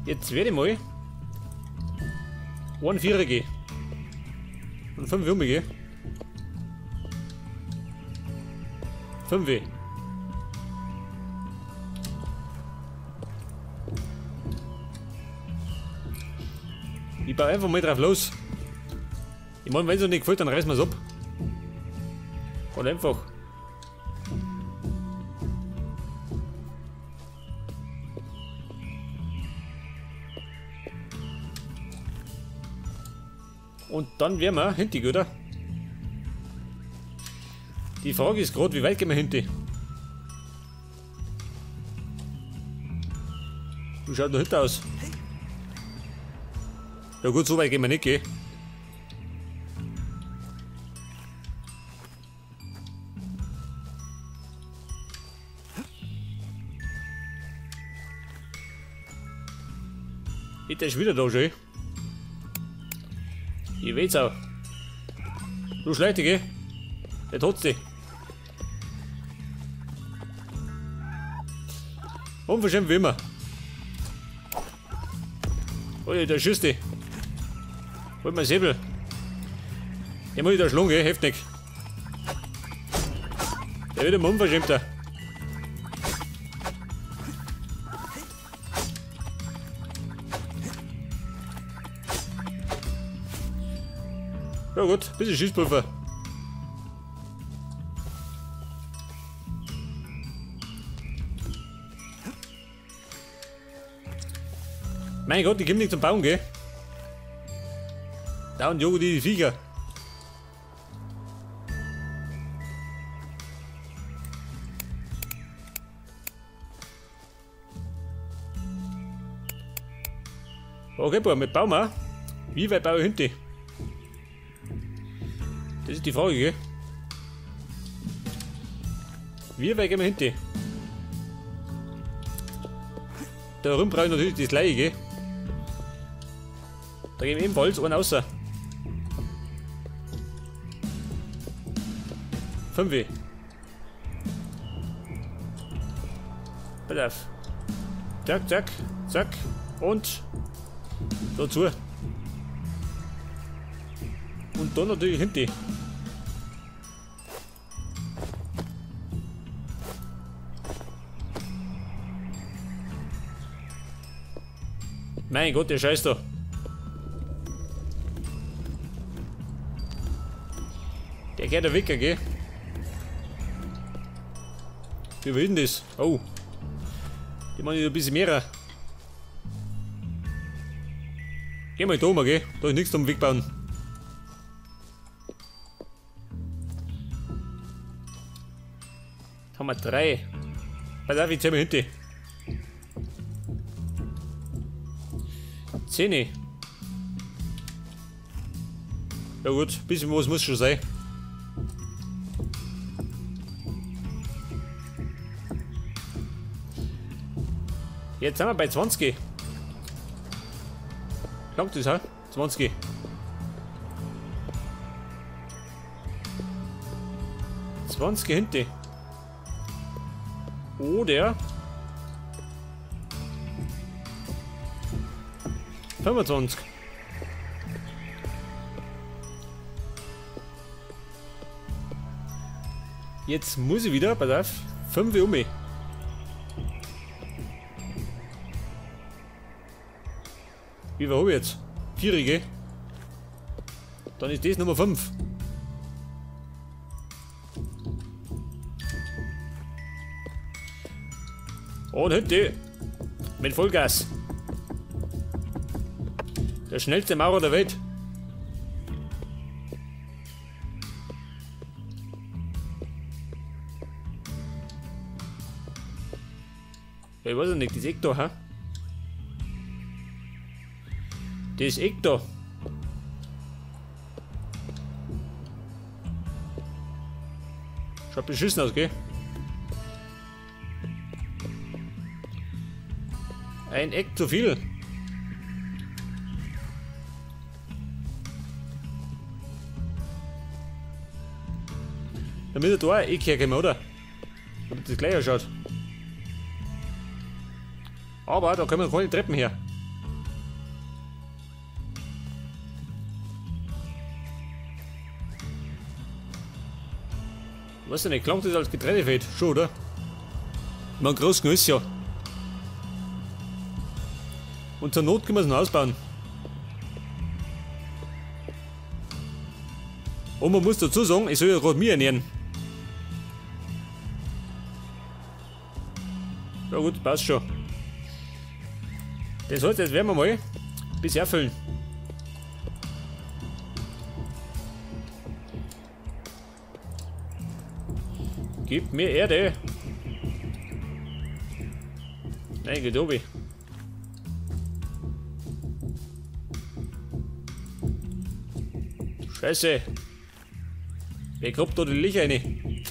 Jetzt werde ich mal einen Vierer gehen. Und 5 um gehen. 5. Ich baue einfach mal drauf los. Ich meine, wenn es uns nicht gefällt, dann reißen wir es ab. Ganz einfach. Und dann wären wir hinten, oder? Die Frage ist gerade, wie weit gehen wir hinten? Wie schaut da hinten aus? Ja gut, so weit gehen wir nicht, gell? Der ist wieder da schon. Ich weiß auch. Du Schlechte, gell? Der tut's dich. Unverschämt wie immer. Oh, der schießt dich. Hol mal Säbel. Den muss ich da schlagen, gell? Heftig. Der wird immer unverschämter. Ja gut, bisschen Schießpulver. Mein Gott, die kommen nicht zum Bauen, gell? Da und Joghurt die Viecher. Okay, Bub, mit bauen wir. Wie weit baue ich hinten? Das ist die Frage, gell? Wie weit gehen wir hinten? Da rum brauche ich natürlich das gleiche, gell? Da gehen wir ebenfalls einen raus. 5. Pass auf. Zack, zack, zack. Und dazu. Und dann natürlich hinten. Mein Gott, der Scheiß da. Der geht da weg, gell? Wie will denn das? Oh. Die machen ja ein bisschen mehr. Geh mal da um, gell? Da ist nichts zum Wegbauen. Jetzt haben wir 3. Pass auf, ich zähl mal hinten. 10. Ja gut, ein bisschen was muss schon sein. Jetzt sind wir bei 20. Langt das, hä? 20. 20 hinten. Oder 25. Jetzt muss ich wieder, pass auf, 5 um mich. Wie viel habe ich jetzt? 4, gell? Dann ist das Nummer 5. Und hinten mit Vollgas. Der schnellste Maurer der Welt. Ich weiß nicht, das Eck da, hä? Das Eck da. Schaut beschissen aus, gell? Ein Eck zu viel. Damit er da ein Eck herkommt, oder? Damit das gleich ausschaut. Aber da kommen keine Treppen her. Weiß ja nicht, klangt das als Getreidefeld? Schon, oder? Ich meine, groß genug ist ja. Und zur Not können wir es noch ausbauen. Und man muss dazu sagen, ich soll ja gerade mich ernähren. Ja gut, passt schon. Das heißt, jetzt werden wir mal bis erfüllen. Gib mir Erde. Nein, geht oben. Scheiße. Wer grabt da die Löcher rein?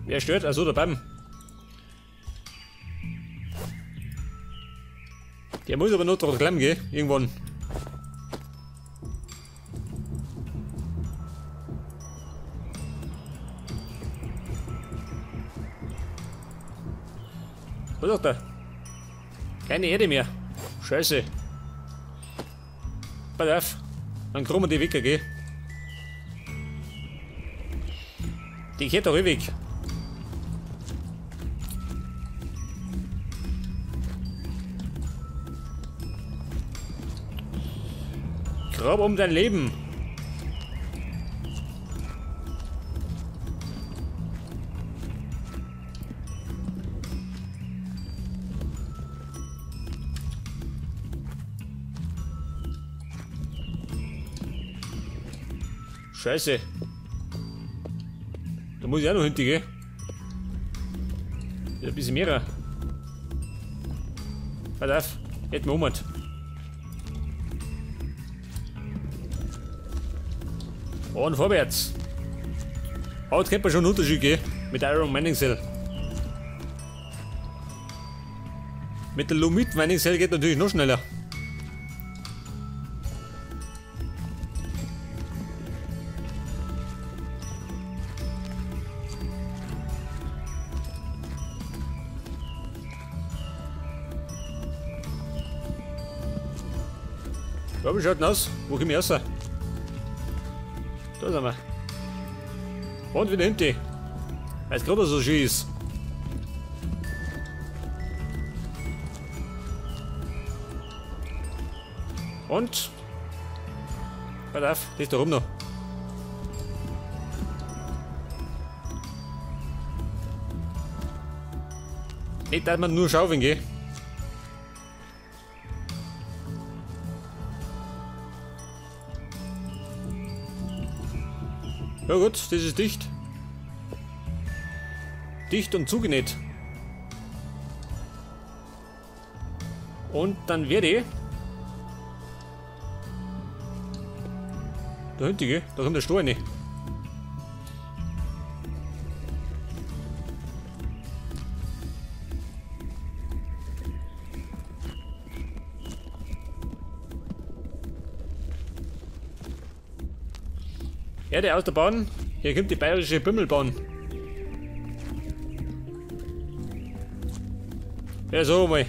Wer stört? Also der Bam. Der muss aber noch drauf klemmen, gell? Irgendwann. Was sagt er? Keine Erde mehr. Scheiße. Pass auf. Dann kommen die weg, gell? Die geht doch ewig. Grab um dein Leben. Scheiße. Da muss ich auch noch hinten, gell? Ein bisschen mehr. Pass auf, hätten wir umgehört. Und vorwärts. Aber jetzt kennt man schon einen Unterschied, gell? Mit Iron Mining Cell. Mit der Lumit Mining Cell geht natürlich noch schneller. Ja, wie schaut denn aus? Wo komme ich raus? Da sind wir. Und wieder hinten. Weil es gerade so schön ist. Und. Pass auf, das ist da rum noch. Nicht, dass man nur schaufeln geht. Ja gut, das ist dicht. Dicht und zugenäht. Und dann werde ich... Da hinten, gell? Da kommt der Stroh rein. Erde aus der Bahn. Hier kommt die bayerische Bimmelbahn. Ja, so mal.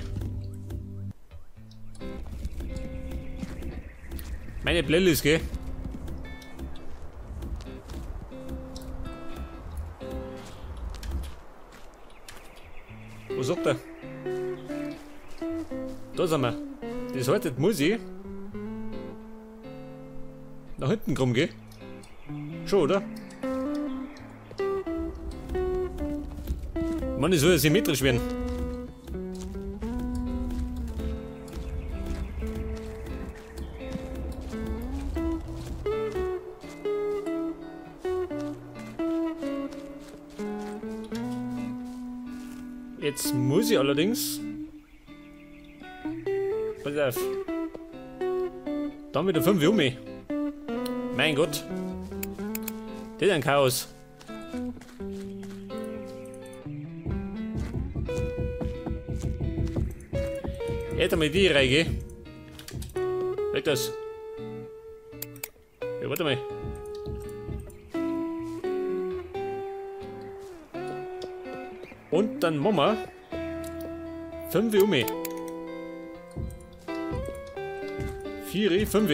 Meine Playlist, gell? Wo sagt er? Da sind wir. Das heißt, jetzt muss ich nach hinten kommen, gell? Schon, oder? Mann, das soll ja symmetrisch werden. Jetzt muss ich allerdings... Pass auf. Dann wieder 5 um mich. Mein Gott. Das ist ein Chaos. Jetzt einmal die Reihe, gell? Weg das. Ja, warte mal. Und dann machen wir 5 um mich. 4, 5.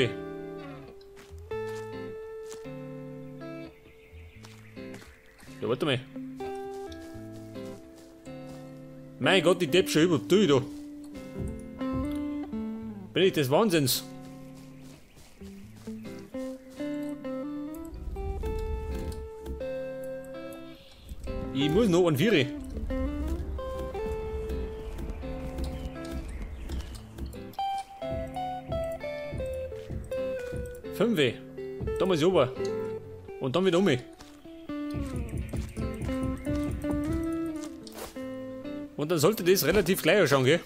Ja, warte mal. Mein Gott, ich depp schon über die da. Bin ich des Wahnsinns. Ich muss noch einen 4. 5. Da muss ich runter. Und dann wieder um. Und dann sollte das relativ gleich ausschauen, gell?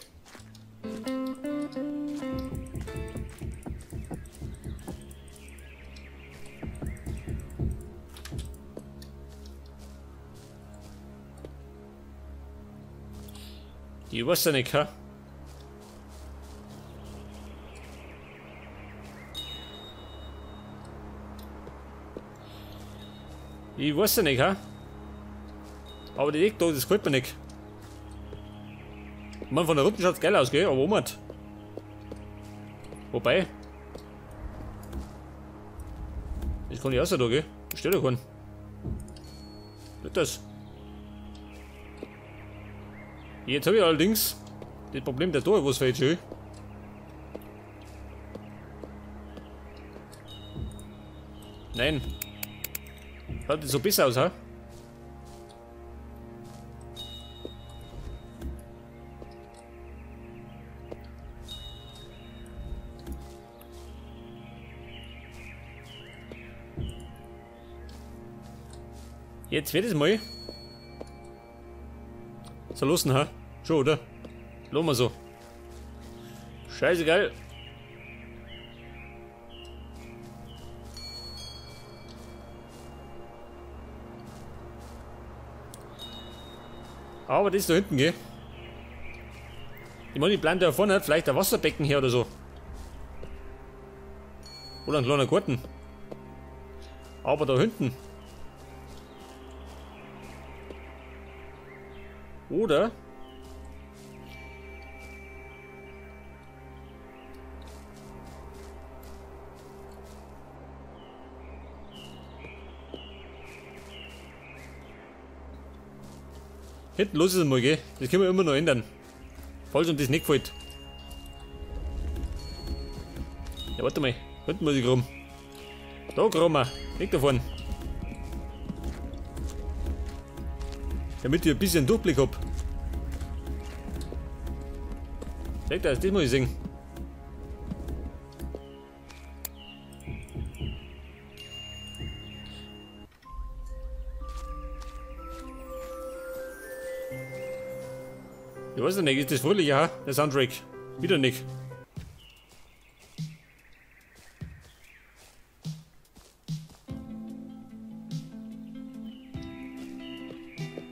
Ich weiß ja nicht, hä? Ich weiß ja nicht, hä? Aber die Eck da, das gefällt mir nicht. Ich meine, von der Runden schaut es geil aus, gell? Aber oben. Wobei. Das kann ich auch so da, gell? Steht da keinen. Nicht das. Jetzt habe ich allerdings das Problem der Tore, was fehlt schon. Nein. Schaut das so besser aus, hä? Jetzt wird es mal so lassen, hä? Schon, oder? Lassen wir so. Scheißegal. Aber das da hinten, gell? Ich meine, ich plane da vorne vielleicht ein Wasserbecken her oder so. Oder ein kleiner Garten. Aber da hinten. Oder hinten los ist es mal, gell? Das können wir immer noch ändern. Falls uns das nicht gefällt. Ja, warte mal. Hinten muss ich rum. Da graben wir. Weg davon. Damit ich ein bisschen Durchblick hab. Das, das muss ich sehen. Ich weiß nicht, ist das fröhlicher, der Soundtrack? Wieder nicht.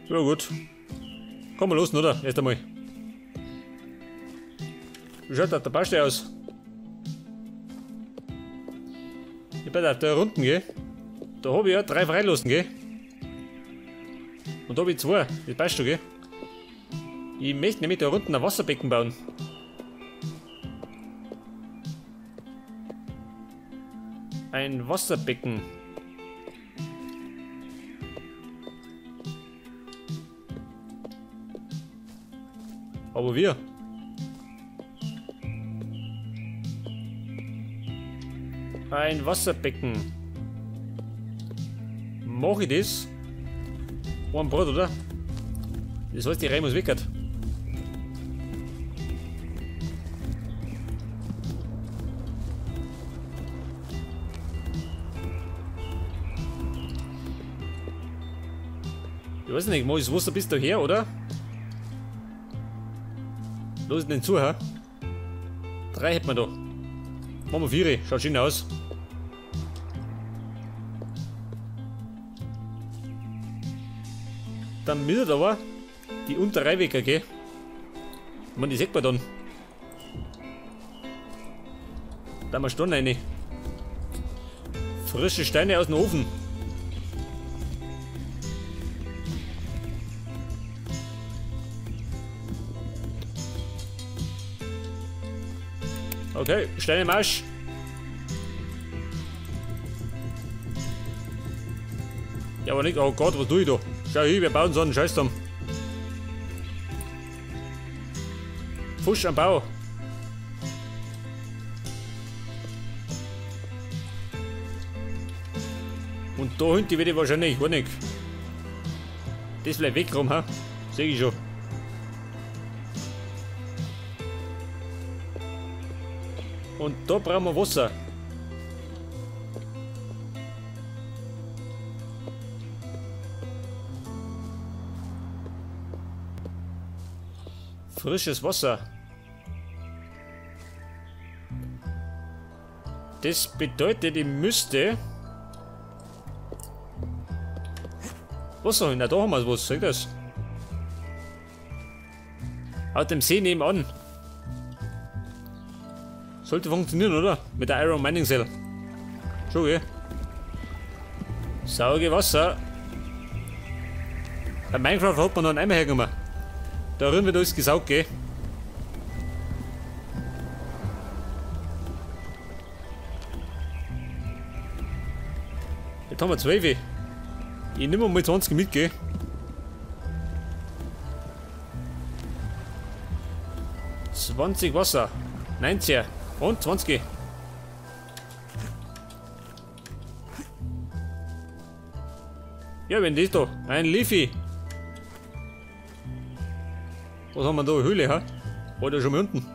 Ja gut. Kommen wir los, oder? Erst einmal. Wie schaut der Basti aus? Ich bin da unten, gell? Da hab ich ja 3 Freilosen, gell? Und da hab ich 2. Das passt schon, gell? Ich möchte nämlich da unten ein Wasserbecken bauen. Ein Wasserbecken. Aber wir. Ein Wasserbecken. Mach ich das? Ein Brot, oder? Das heißt, die Reihe muss weg. Ich weiß nicht, mach ich das Wasser bis daher, oder? Los denn zu, hä? 3 hätten wir da. Machen wir 4, schaut schön aus. Dann müssen aber die untere weg, gell? Ich meine, die sieht man dann. Da haben wir schon eine. Frische Steine aus dem Ofen. Okay, Steine im Arsch. Ja, aber nicht. Oh Gott, was tue ich da? Schau hier, wir bauen so einen Scheiß zusammen. Fusch am Bau. Und da hinten werde ich wahrscheinlich, gar nicht. Das vielleicht wegräumen, ha? Sehe ich schon. Und da brauchen wir Wasser. Frisches Wasser. Das bedeutet, ich müsste Wasser holen. Na, da haben wir was. Sag das. Aus dem See nebenan. Sollte funktionieren, oder? Mit der Iron Mining Cell. Schon, gell? Sauge Wasser. Bei Minecraft hat man noch einen Eimer hergenommen. Da rühren wird alles gesaugt, gell? Jetzt haben wir 12. Ich nehme mal 20 mit, gell? 20 Wasser. 19. Und 20. Ja, wenn das da. Ein Leafy. Was haben wir da? Höhle, ha? War der schon mal unten?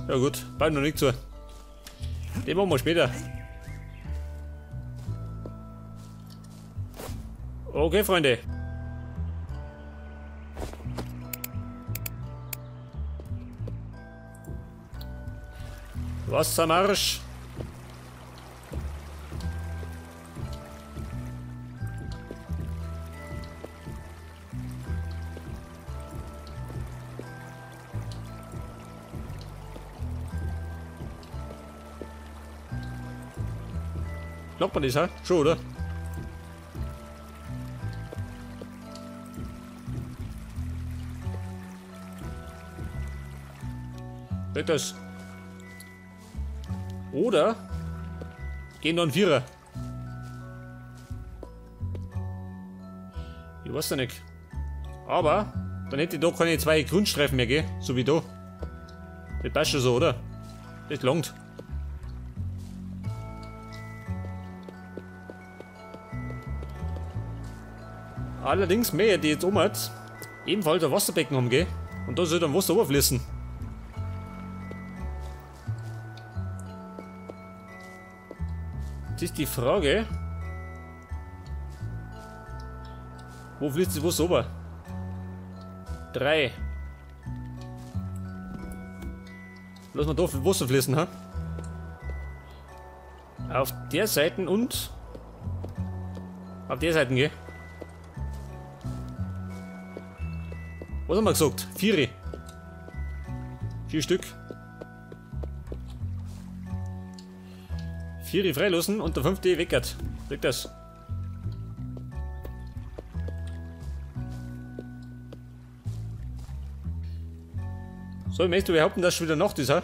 Ja gut, bald noch nicht zu. Den machen wir später. Okay, Freunde. Wassermarsch. Glaubt man das, ha? Schon, oder? Geht das? Oder gehen dann Vierer. Ich weiß ja nicht. Aber dann hätte ich da keine zwei Grundstreifen mehr, gell? So wie da. Das passt schon so, oder? Das langt. Allerdings mehr, die jetzt oben hat, ebenfalls ein Wasserbecken haben, gell? Und da soll dann Wasser überfließen. Jetzt ist die Frage, wo fließt das Wasser rüber? 3. Lass mal da Wasser fließen, ha? Auf der Seite und auf der Seite, gell? Was haben wir gesagt? 4. 4 Stück. 4 freilassen und der 5. weckert. Kriegt das. So, ich möchte behaupten, dass schon wieder Nacht ist, ha?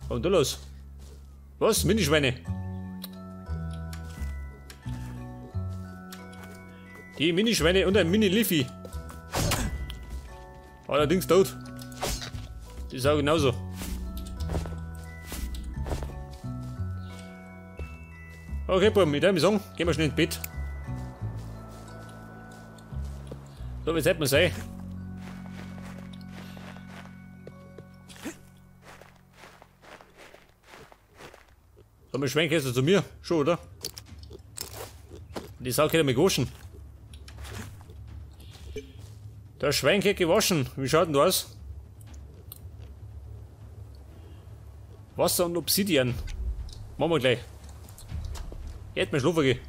Was ist denn da los? Was? Minischweine? Die Minischweine und ein Mini-Liffy. Allerdings tot. Das ist auch genauso. Okay, Buben, ich würde sagen, gehen wir schnell ins Bett. So, wie sollte man sein? So, mein Schwein gehört zu mir. Schon, oder? Die Sau geht ja gewaschen. Der Schwein geht gewaschen. Wie schaut denn das aus? Wasser und Obsidian. Machen wir gleich. Jetzt mal schlafen gehen.